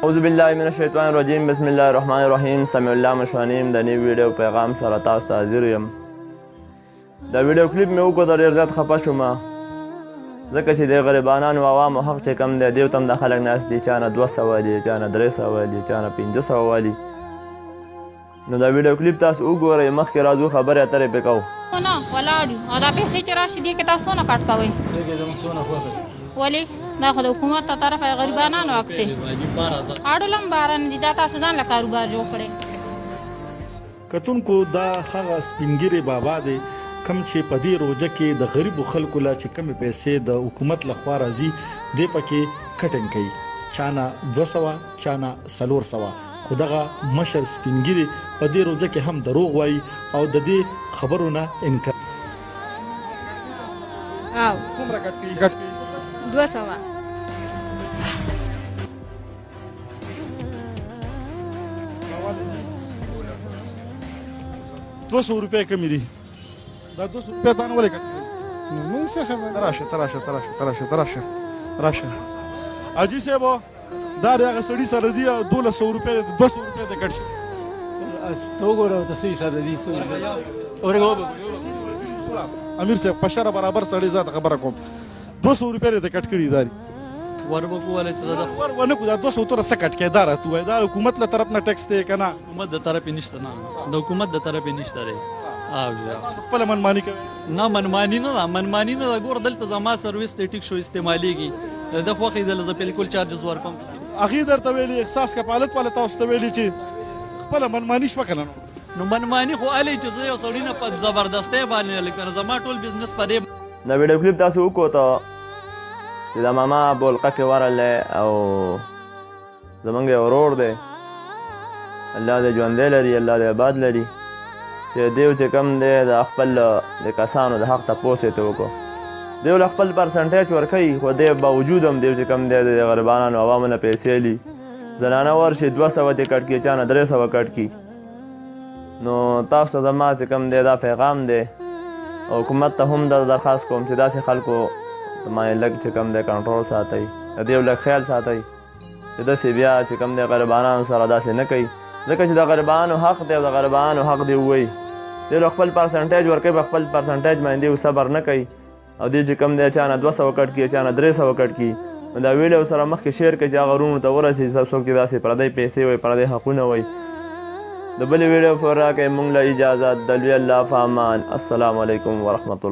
اعوذ بالله من الشیطان الرجیم بسم الله الرحمن الرحیم سمیع الله مشوانی یم د نوي ویډیو پیغام سره تاسو ته حاضر یم. دا ویډیو کلیپ مې وکوت، ډېر زیات خفه شوم، ځکه چې د غریبانانو عوامو حق چې کم دی، دیو ته هم دا خلک ناست دي، چا نه 200 دي، چا نه 300 دي، چا نه 500 دي. نو دا ویډیو کلیپ تاسو وګورئ، مخکې راځو خبرې اترې پرې کوو. نه ولاړ یو او دا پیسې چې راشي، دې کې تاسو څونه کټ کوئ؟ دې کې زموږ څونه خوښه دي. ولې؟ دا خو د حکومت ته طرفه غریبانانو حق دی. اړول هم باران دي، دا تاسو ځان له کاروبار جوړ کړی. کتونکو، دا هغه سپینګیری بابا دی کوم چې په دې روژه کې د غریبو خلکو له چې کومې پیسې د حکومت له خوا راځي، دی پکې کټنګ کوي، چا نه 200، چا نه 400. خو دغه مشر سپینګیری په دې روژه کې هم دروغ وایي او د دې خبرو نه انکار او څومره کټ کوي؟ کټ کوي 200. 200 روپۍ کمې دي. دا 200 روپۍ تا نه ولې کټ کړي؟ نو موږ څه خبر؟ راشه تراشه تراشه تراشه تراشه راشه. حاجي صاحب، دا د هغه سړي سره دي 1200 روپۍ، 200 روپۍ ته کټ شي. ته وګوره ته څه حساب دي، څه ورګه. امیر صاحب، په شرع برابر سړی ذات خبره کوم، 200 روپۍ ته کټ کړي داري. ور به کوله چې زه ور ونه کو. دا 200 تر څه کټ کې دا راته وای؟ دا حکومت له طرف نه ټیکس دی کنه؟ حکومت د طرف نشته، نه، د حکومت د طرف نشته دی. او خپل منمانی کوي؟ نه، منمانی نه ده، منمانی نه ده. ګور، دلته زما سرویس ته ټیک شو استعمالیږي، د خوخې د زه بالکل چارجز ورکوم. هغې درته ویلي، احساس کفالت والا تاسو ته ویلي چې خپله منمانی شوه که نه؟ نو منمانی خو الې چې زه یو سړي نه په زبردستۍ باندې لکه زما ټول بزنس په دې. دا ویډیو کلیپ تاسو وکوته چې دا ماما بولقه کې ورغلی او زمونږ یو ورور دی، الله دې ژوندی لري، الله دې آباد لري، چې دیو چې کم دی د خپل د کسانو د حق تپوس یې ته وکړو. دیو له خپل پرسنټیج ورکوي، خو دی باوجود هم دیو چې کم دی د غریبانو عوامو نه پیسې لي. زنانه ورشي 200 دې کټ کړي، چا نه 300 کټ کړي. نو تاسو ته زما چې کوم دی دا پیغام دی، او حکومت ته هم دا درخواست کوم چې داسې خلکو باندې لږ چې کوم دی کنټرول ساتئ، د دې لږ خیال ساتئ چې داسې بیا چې کوم دی غریبانانو سره داسې نه کوي، ځکه چې د غریبانو حق دی او د غریبانو حق دی ووایي. دی له خپل پرسنټیج ورکوي، په خپل پرسنټیج باندې یو صبر نه کوي او دی چې کوم دی چا نه 200 کټ کړي، چا نه 300 کټ کړي. نو دا ویډیو سره مخکې شیر کړئ چې هغه وروڼو ته ورسي څوک چې داسې پردۍ پیسې وایي، پردۍ حقونه وایي. د بلې ویډیو پورې راکړئ موږ له اجازت. د لوی الله په امان. السلام علیکم ورحمت الله.